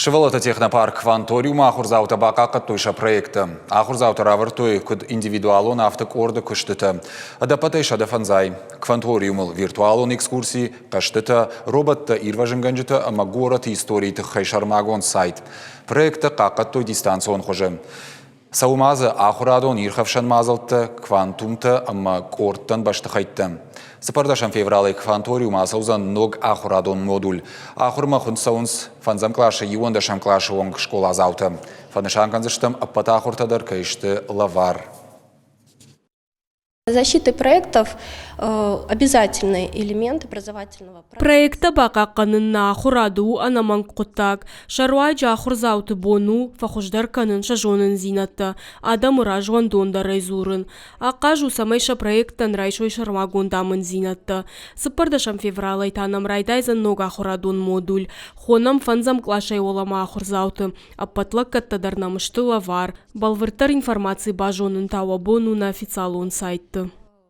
Сывӕллӕтты технопарк «Кванториум» ахуырдзаутӕ бахъахъхъӕдтой сӕ проекттӕ. Ахуырдзаутӕ равӕрдтой куыд индивидуалон, афтӕ къорды куыстытӕ. Ӕдӕппӕтӕй 105. Кванториумыл виртуалон экскурси, хъӕзтытӕ, роботтӕ, ирвӕзынгӕнджытӕ ӕмӕ горӕты историйы тыххӕй сӕрмагонд сайт. Проекттӕ хъахъхъӕдтой дистанцион хуызы. Цӕуы ма дзы ахуырадон ирхӕфсӕн мадзӕлттӕ, квантумтӕ ӕмӕ къордтӕн бӕстыхӕйттӕ. 14 февралӕй кванториум ацӕудзӕн ног ахуырадон модуль. Ахуырмӕ хуынд цӕуынц фӕндзӕм къласы иуӕндӕсӕм къласы онг скъоладзаутӕ. Фӕнысан кӕндзыстӕм, ӕппӕт ахуыртӕ дӕр кӕй сты лӕвар. Защиты проектов обязательный элемент образовательного Проекттӕ бахъахъхъӕнын нӕ ахуырады у ӕнӕмӕнг хъуыддаг. Сӕ руаджы ахуырдзауты бон у фӕхуыздӕр кӕнын сӕ зонындзинӕдтӕ, адӕмы раз уӕндондӕрӕй дзурын. Ахъаз у, цӕмӕй сӕ проекттӕн райсой сӕрмагонд амынддзинӕдтӕ. 14 февралӕй та нӕм райдайдзӕн ног ахуырадон модуль. Хонӕм фӕндзӕм къласӕй уӕлӕмӕ ахуырдзауты. Ӕппӕт лӕггӕдтӕ дӕр нӕм сты лӕвар. Бӕлвырддӕр информаци базонын та уӕ бон у нӕ официалон сайтты.